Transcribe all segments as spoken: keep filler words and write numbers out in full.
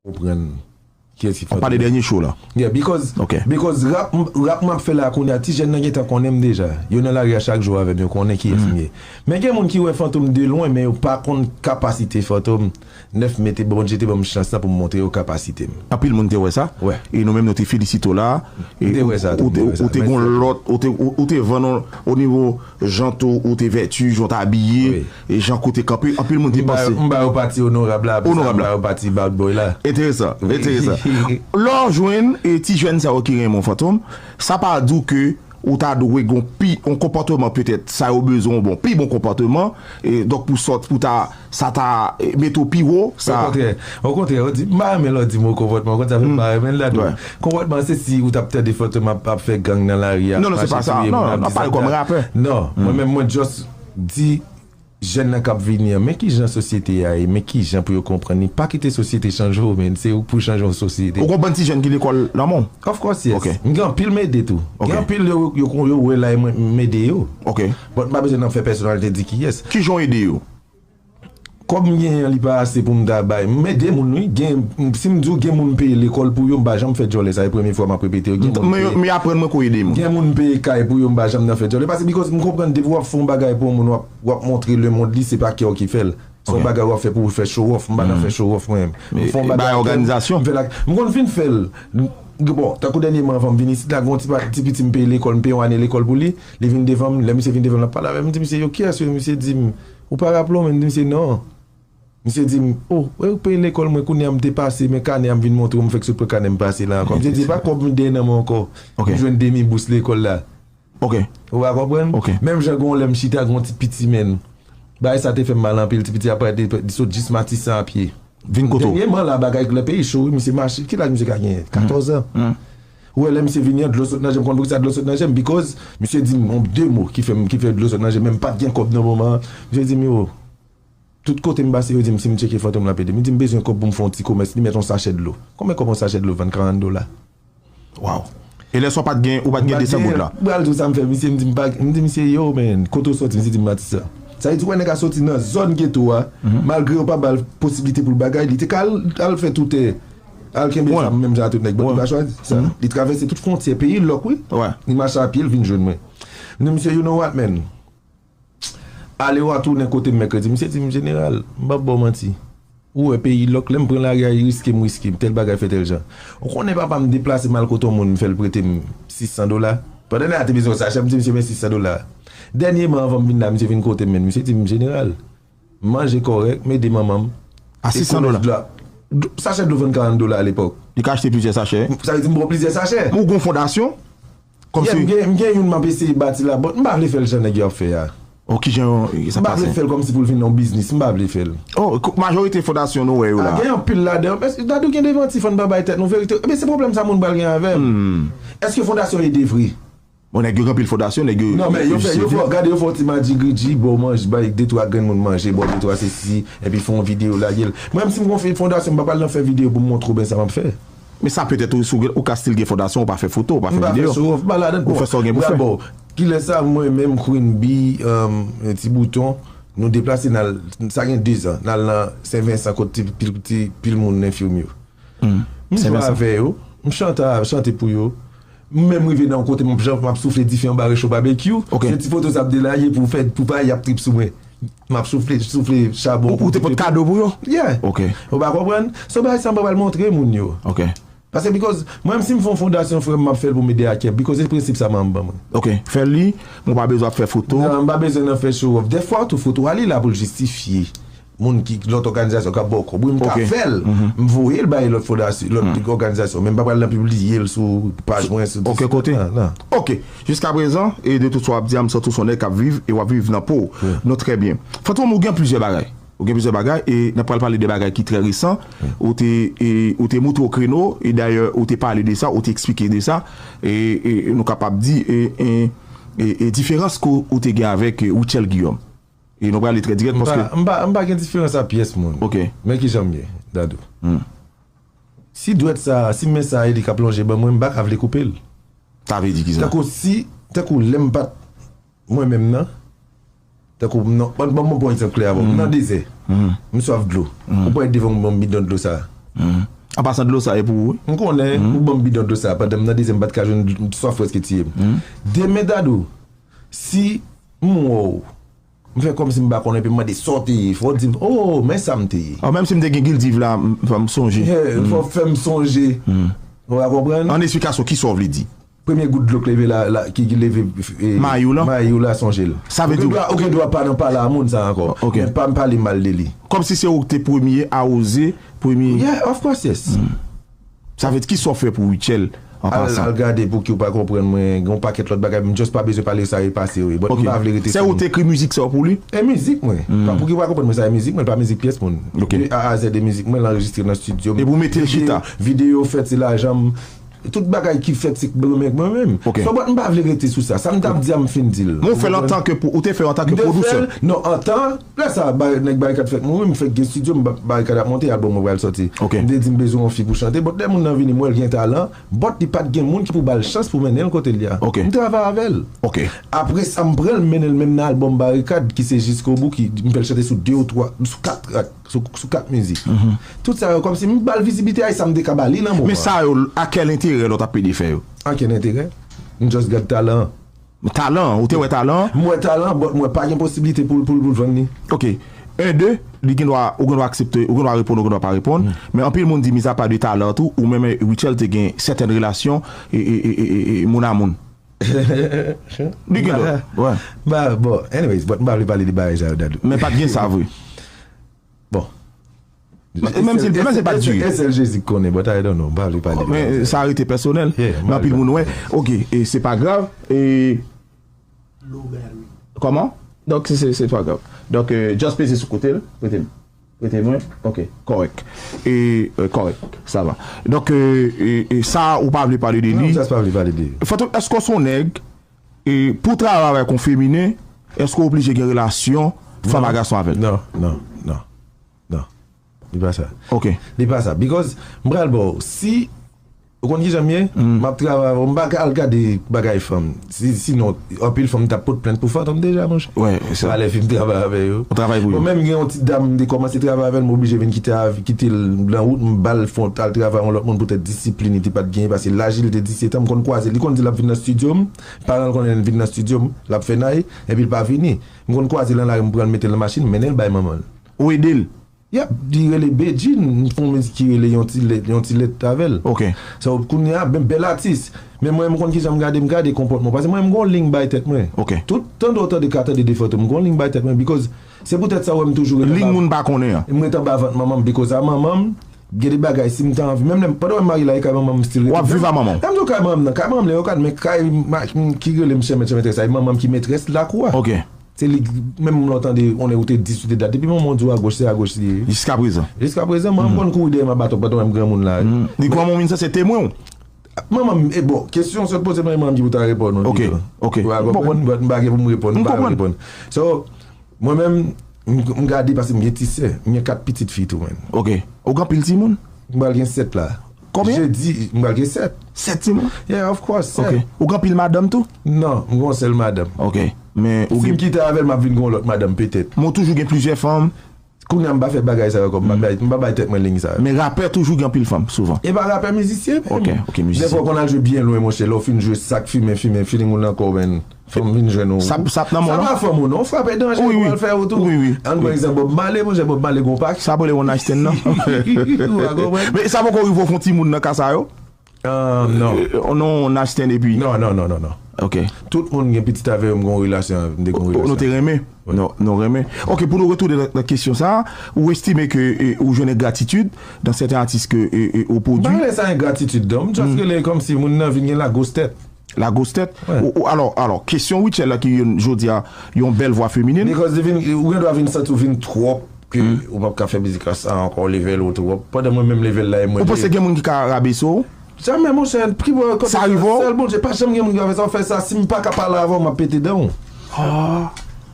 konprann kiyès ki Fantom. Ou pale dènye show la. Yeah, because, okay. Because rap, rap m ap fè la kounye a, ti jèn nan gentan konnen m deja. Yo nan lari a chak jou avè m, yo konnen kiyès m ye. Men gen moun ki wè Fantom de lwen, men yo pa konn kapasite Fantom. Nèf me te Bondye te ban m chans la pou m montre yo kapasite m. Anpil moun te wè sa. Wè. E nou menm nou te felisite w la. M te wè sa tou, m te wè sa. Ou te gon lòt, ou te, ou te vann o nivo jan tou, ou te vètij, jan w te abiye, e jan kote kanpe, anpil moun te panse. M ba yo pati onorab la, apre sa m ba yo pati bad boy la. Enteresan, enteresan. Lè w jwenn e ti jèn sa yo ki renmen w Fantom, sa pa di w ke ou ta dwe gon pi, yon konpòtman petèt, sa yo bezwen yon bon, pi bon konpòtman, e donk pou sòt, pou ta, sa ta e, mete w pi wo, sa. Okontrè, okontrè, ou di, m pa renmen lè w di mo konpòtman, ou konn sa fè m pa renmen l la tou. Konpòtman se si ou t ap tande Fantom ap, ap fè gang nan lari a, Non, non, se pa sa. Non, non, n ap pale kòm rapè. Non, mwen menm mwen just di jèn nan k ap vini an, men kijan sosyete a ye, men kijan pou yo konprann li. Pa kite sosyete chanje w, men se ou k pou chanje yon sosyete. Ou konprann ti jèn ki lekòl nan men w? Of course, yes. M gen anpil m ede tou. Gen anpil yo, yo, yo wè la e mwen m ede yo. But m pa bezwen nan fè pèsonalite di kiyès. Kijan w ede yo? Kòb m genyen an, li pa ase pou m ta bay. M ede moun, wi. Gen, si m di w gen moun m peye lekòl pou yo, m pa janm fè djòlè. Sa e premye fwa m ap repete yo. Gen moun m peye. Men aprann mwen kou ede moun. Gen moun m peye kay pou yo, m pa janm nan fè djòlè. Paske, because m konprann depi w ap fè yon bagay pou yon moun, w ap, w ap montre lemonn li, se pa kè w ki fè l. Se yon bagay w ap fè pou w fè show off. M pa nan fè show off, mwen menm. M fè yon bagay. Bay òganizasyon. M fè la. M konn fin fè l. Bon, tankou dènyèman anvan m vin isit la, gen yon ti, ti piti m peye lekòl, m peye yon ane lekòl pou li. Li vin devan m, lè misye vin devan m, l ap pale avè m, m di misye, yo, kiyès yo? Misye di m, ou pa raple w, men m di misye, non. Misye di m, o, wè ou peye lekòl mwen, kounye a m te pase, men kanè a m vin montre w, m fèk sot pran kanè m pase la ankò. Misye di, e pa kòb m dèyè nan men w ankò. M jwenn demi bous lekòl la. Ou pa konprann? Menm jan gen yon lè m chita, gen yon ti piti, menn. Bagay sa te fè m mal anpil, ti piti a parèt, li sot jis Matisan a pye. Vin kote w. Dènyèman la, bagay lè peyi cho, wi, misye mache. Ki laj misye ka genyen? Katòz an. Ou wè lè misye vini an, dlo sot nan je m, konn poukisa dlo sot nan je m? Because misye di m yon de mo ki fè m, ki fè dlo sot nan je m, men m pa t gen kòb nan moman an. Misye di m, yo, tout kote m pase, yo di m si m tcheke Fantom l ap ede m. Li di m bezwen kòb pou m fè yon ti komès, li mèt yon sachè dlo. Konbyen kòb yon sachè dlo vann? Karant dola. Waw. E lè sa w pa t gen, ou pa t gen de san goud la? M pral di w sa m fè misye, m di m pa, m di misye, yo, man, kote w soti? Misye di m Matisan. Sa vle di, w wè nèg a soti nan zòn geto a, malgre yo pa ba l posiblite pou l bagay, li te ka al, al fè toutè, al kenbe zam menm jan a tout nèg, but li pa chwazi sa. Li travèse tout fwontyè peyi lòk, wi. Li mache a pye, l vin jwenn mwen. M di misye, you know what, man? Ale w a tounen kote m mèkredi. Misye di m, jeneral, m p ap ba w manti. Ou wè peyi lòk, lè m pran lari a, e riske m riske, tèl bagay fè tèl jan. Ou konnen papa m deplase m al kote yon moun, m fè l prete m sis san dola. Pandan nèg la te bezwen yon sachè, m di misye men sis san dola. Dènyèman, anvan m vin la, misye vin kote m, men misye di m, jeneral, m manje kòrèk, m ede manman m. A sis san dola? Sachè dlo vann karant dola alepòk. Li ka achte plizyè sachè? Sa vle di m ba w plizyè sachè. Men w gen yon fondasyon? Kòmsi. Yeah, m gen, m gen youn m ap eseye bati la, but m pa vle fè l jan nèg yo ap fè a. Oh, kijan sa pase? M pa vle fè l kòmsi pou l vin yon biznis, m pa vle fè l. Oh, majorite fondasyon nou wè yo la. A, gen anpil ladan yo, men Dadou gen devan ti fann pa bay tèt nou verite. Ebyen, se pwoblèm sa moun pral gen avè m. Èske fondasyon ede vre? Bon, nèg yo gen anpil fondasyon, nèg yo. Non, men yo fè, yo fè, gade, yo fè yon ti madjigriji, ba w manje, bay de twa grenn moun manje, ba w de twa sesi, epi fè yon videyo, lage l. Mwen menm, si m gon fondasyon, m pa pral nan fè videyo pou m montre w byen sa m ap fè. Men sa petèt ou, si w gen, ou ka still gen fondasyon, ou pa fè foto, ou pa fè videyo. M pa fè show off, m pa ladan. Ou fè sa w gen pou fè. Bon, kilè sa mwen menm, Queen Bee, um, Ti Bouton, nou deplase n al, sa gen de zan, n al nan Sen Vensan kot ti, pil, ti, pil moun enfim yo. M jwe avè yo, m chante, chante pou yo. M menm rive nan yon kote, m ap, m ap soufle dife anba recho babekyou. Se ti foto sa m te lage pou fè, pou pa y ap trip sou mwen. M ap soufle, soufle chabon. Ou te pot kado pou yo? Yeah. Ou pa konprann? So bagay sa m pa pral montre moun yo. Paske, because, mwen menm si m fè yon fondasyon, frè m, m ap fè l pou m ede a kè, because se prensip sa manman m ban mwen. Ok, fè li, men w pa bezwen ap fè foto. Non, m pa bezwen nan fè show off. Dèfwa tou foto a li la pou l jistifye moun ki, lòt òganizasyon k ap ba w kòb. Wi, m ka fè l, m voye l bay lòt fondasyon, lòt òganizasyon, men m pa pral nan pibliye l sou paj mwen, sou. Ok, kote? Ok, jiskaprezan, e de tout sa w ap di a, m santi w se yon nèg k ap viv e w ap viv nan po w. Non, trè byen. Fantom, ou gen plizyè bagay. Ou gen plizyè bagay, e n ap pral pale de bagay ki trè resan. Ou te, e, ou te moute o kreno, e dayè, ou te pale de sa, ou te eksplike de sa, e, e nou kapab di, e, e, e, e diferans ke ou te gen avèk, e, Rutshelle Guillaume. E nou prale trè dirèk paske. M pa, m pa, m pa gen diferans a pyès moun. Ok. Men kijan m ye, Dadou. Si dwèt sa, si men sa e li k ap lonje ban mwen, m pa ka vle koupe l. Sa vle di kisa? Tankou si, tankou lè m pa t mwen menm nan, tankou m nan, ban, ban mwen pran egzanp klè avè w. M nan dezè. M swaf dlo. Ou parèt devan m, ban m bidon dlo sa. An pasan, dlo sa e pou ou, wi. M konnen, ou ban m bidon dlo sa, pandan m nan dezyèm, m pa t ka jwenn swaf prèske tiye m. Demen, Dadou, si m wè w, m fè kòmsi m pa konnen, epi m mande sa w te ye, fò w di m, oh, men sa m te ye. Ò, menm si m te gen Gildiv la, m, fò m sonje. Yeah, fò w fè m sonje. Ou ka konprann? An esplikasyon, kisa w vle di? Premye gout dlo k leve la, la, ki, ki leve, eh, mayi w lan? Mayi w la, sonje l. Sa vle di ou gen dwa, ou gen dwa pa nan pale a moun sa ankò. Ok. Men pa m pale mal de li. Kòmsi se ou ki te premye awoze, premye. Yeah, of course, yes. Sa vle di kisa w fè pou Rutshelle an pasan? Al gade pou ki w pa konprann mwen, gen yon pakèt lòt bagay, m just pa bezwen pale sa e pase, wi. But m pa vle rete sou. Se ou te ekri mizik sa yo pou li? E mizik mwen. Pa pou ki w pa konprann mwen, sa e mizik mwen, pa mizik pyès moun. Ok. De A a Z e mizik mwen, l anrejistre nan estidyo m. E pou mete l chita? Videyo fèt, se lajan m. Tout bagay ki fèt se granmen mwen menm. Ok. So, but m pa vle rete sou sa. Sa m t ap di a, m fin di l. Men ou fè l antanke, ou te fè l antanke pwodiktè? Non, antan, lè sa, ba-, nèg Barikad fèk mouri, m fèk gen estidyo, m ba-, Barikad ap monte, albòm mwen pral sòti. Ok. M te di m bezwen yon fi pou chante, but lè moun nan vini, m wè l gen talan, but li pa t gen moun ki pou ba l chans pou mennen l kote l ye a. Ok. M travay avè l. Ok. Apre sa, m pran l, m mennen l menm nan albòm Barikad, ki se Jiskobou, ki m fè l chante sou de ou twa, sou kat trak. Sou, sou kat mizik. Tout sa yo, kòmsi m ba l vizibilite a, e sa m te ka ba li nan moman. Men sa yo, a kèl enterè lè w t ap plede fè yo? A kèl enterè? M just gad talan an. Talan an, ou te wè talan an? M wè talan an, but m wè pa gen posiblite pou l, pou l, pou l vann li. Ok. En, de, li gen dwa, ou gen dwa aksepte, ou gen dwa reponn, ou gen dwa pa reponn. Men anpil moun di, mizapa de talan an tou, ou menm, eh, Rutshelle te gen sètèn relasyon, e, e, e, e, e, e, moun a moun. Li gen dwa, wè. Ba, bon, anyways, but m pa vle pale de bagay sa yo, Dadou. Men pa t gen sa vre. Bon. Menm si, menm si pa t diri. E sèl Jezi k konnen, but I don't know. M pa vle pale de bagay sa. Men sa rete pèsonèl. Yeah, m pa vle pale de bagay sa. Men anpil moun wè. Ok, e se pa grav. E kòman? Donk, se, se, se pa grav. Donk, euh, just peze sou kote l. Prete m. Prete mwen. Ok, kòrèk. E, euh, kòrèk. Sa va. Donk, euh, e, e sa, ou pa vle pale de li. Non, m just pa vle pale de li. Fantom, èske w se yon nèg, e, pou w travay avèk yon feminen, èske w oblije gen relasyon fanm a gason avè l? Non, non, non, non. Li pa sa. Ok. Li pa sa. Because, m pral ba w, si, ou konn kijan m ye? M ap travay avè w, m pa ka al gade bagay fanm. Si, sinon, anpil fanm t ap pot plent pou Fantom deja, monchè. Wè, e sa. Valè fi m travay avè yo. Ou travay pou yo. Bon, menm gen yon ti dam, m te kòmanse travay avè l, m oblije vin kite, kite l nan wout, m ba l fon, al travay yon lòt moun poutèt disiplin li te pa t genyen, paske laj li te disèt an, m konn kwaze l, li konn di l ap vin nan estidyo m, paran l konnen l vin nan estidyo m, l ap fè nay, epi l pa vini. M konn kwaze l nan lari, m pran l, mete l nan machin, m mennen l bay manman l. Ou ede l? Yep, li rele Bedjine, m fè yon mizik ki rele Yon ti lèt, Yon ti lèt avè l. Ok. So, kounye a, ben, bèl atis. Men mwen, m konn kijan m gade, m gade konpòtman. Paske mwen, m gon liy bay tèt mwen. Ok. Tout, tande w tande, ka tande de Fantom, m gon liy bay tèt mwen, because se poutèt sa w wè m toujou rete anba. Liy moun pa konnen an. M rete anba vant manman m, because a manman m, gen de bagay, si m ta anvi, menm lè m, pandan w wè m marye la, e kay manman m still rete. W ap viv a manman w? Menm tou kay manman m nan, kay manman m lè yo ka, men kay ma-, m, ki rele m chè mèt, chè mètrès la, e manman m ki mètrès lakou a. Ok. Se li, menm lè w tande, on lè ou te di sou de dat, depi manman w di w agoch, se agoch li ye. Jiska prezan. Jiska prezan, manman m konn kouri dèyè m a baton pandan w wè m granmoun la. Li kwè manman w vin sanse temwen w. Manman m, e bon, kesyon w sot poze m, manman m ki pou ta reponn ou. Ok, ok. Ou a konprann? But m pa gen pou m reponn, m pa reponn. So, mwen menm, m, m gade paske m gen ti sè, m gen kat pitit fi tou, man. Ok. Ou gen anpil timoun? M pral gen sèt la. Konbyen? Jedi, m pral gen sèt. Sèt timoun? Yeah, of course, sèt. Ok. Ou gen anpil madanm tou? Non, m gen yon sèl madanm. Ok. Men ou gen. Si m kite avè l, m ap vin gen yon lòt madanm, petèt. Men ou toujou gen plizyè fanm? Kounye a, m pa fè bagay sa yo ankò. M pa bay, m pa bay tèt mwen liy sa yo. Men rapè toujou gen anpil fanm, souvan? E pa rapè, mizisyen menm. Ok, ok, mizisyen. Dèfwa, w konn al jwe byen lwen, monchè. Lè w fin jwe sak, fimen, fimen, feeling ou nan kò w, men. Fanm vin jwenn ou. Sa, sa ap nan men w, non? Sa pa fanm ou non, frape danje pou al fè ou tou. Wi, wi. Ann pran egzanp Bob Marley, monchè, Bob Marley gon pakèt. Sa pou le one night stand, non? Ou pa konprann? Men sa poko rive w fè yon timoun nan ka sa yo? Ah, non. Euh, non, one night stand epi. Non, non, non, non, non. Ok. Tout moun gen pitit avè yo, m gon relasyon, m te gon relasyon. Nou te renmen? Wi. Non, nou renmen. Ok, pou nou retounen nan, nan kesyon sa, ou estime ke, eh, ou jwenn engratitid nan sèten atis ke, eh, eh, ou pwodui? M pa rele sa engratitid, non. M just rele kòmsi moun nan vin gen lagwostèt. Lagwostèt? Wi. Ou, ou, alò, alò, kesyon Rutshelle la ki yon, jodi a, yon bèl vwa feminen. Because li vin, ou gen dwa vin santi w vin twòp, ke ou p ap ka fè mizik la sa ankò, level ou twòp. Pandan mwen menm level la e mwen. Ou panse gen moun ki ka rabese w? Jamè, monchè, pi bon, kote sa rive w? Sèl Bondye, pa janm gen moun ki ka fè sa, ou fè sa, si m pa ka pale avè w, m ap pete dan w. Ah.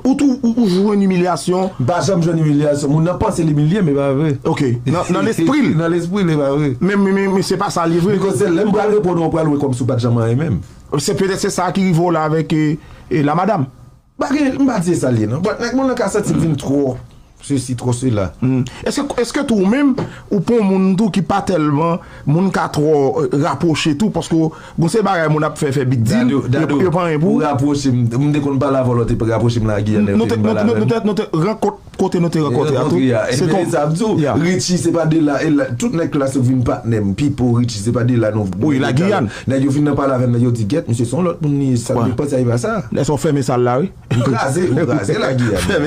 Ou tou, ou, ou jwenn imilyasyon? M pa janm jwenn imilyasyon. Moun nan panse l imilye, men pa vre. Ok. Nan, nan lespri l? Nan lespri l, e pa vre. Men, men, men, men se pa sa li vre. Because se lè m pral reponn ou, ou pral wè kòmsi w pa t janm anyen menm. Se petèt se sa ki rive w la avèk, e, e la madam. Pa gen, m pa di se sa l ye, non. But nèg moun nan ka santi l vin twò. sesi, twò sela. Hmm. Èske, èske tou ou menm, ou pa yon moun tou ki pa tèlman, moun ka twò euh, rapwoche tou, paske gon se bagay moun ap fè, fè big deal, yo, yo pa anyen pou ou. Rapwoche m, m te konn pale avè w lè w te rapwoche m la Giyàn. Nou te, nou, nou, nou te, nou te rankont kote nou te rankontre a tou. Se ton. Sa m di w, Richie se pa de la, e la, tout nèg la sot vin patnè m, Pipo, Richie, se pa de la nou. Wi, la Giyàn. Nèg yo vin nan pale avè m, nèg yo di, gèt, misye se yon lòt moun li ye, sa m te panse a e pa sa. Lè sa w fèmen sal la, wi. Ou kraze, ou kraze la Giyàn.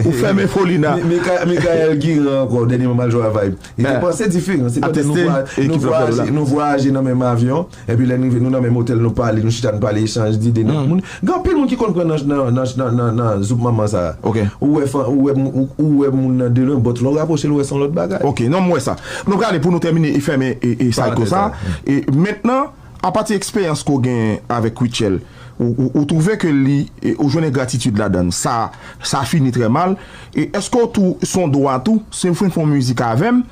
Ou fèmen foli nan. Mikayèl Giran ankò, dènye mwa m al jwe a Vibe. Li te panse diferan. Se pandan nou vwayaje nan menm avyon, epi lè nou rive, nou nan menm otèl, nou pale, nou chita, nou pale, echanj dide, nou, moun, gen anpil moun ki konn pran nan, nan, nan, nan, nan, nan zoup manman sa a. Ou wè, ou wè, ou wè moun nan de lwen, but lè w rapwoche l, ou wè se yon lòt bagay. Ok, non, m wè sa. Nou prale pou nou tèmine e fèmen e, e cycle sa. E mentnan, apati eksperyans ke w genyen avèk Rutshelle, ou, ou, ou twouve ke li, e, ou jwenn engratitid ladan l, sa, sa fini trè mal. E èske w tou, se yon dwa tou, si w fin fè yon mizik avè m,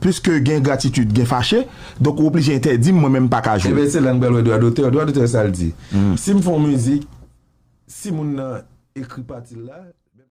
piske gen engratitid, gen fache, donk ou oblije entèdi m, mwen menm m pa ka jwe. Ebyen, se la n pral wè dwa dotè. Dwa dotè, sa l di? Si m fè yon mizik, si moun nan ekri pati l la,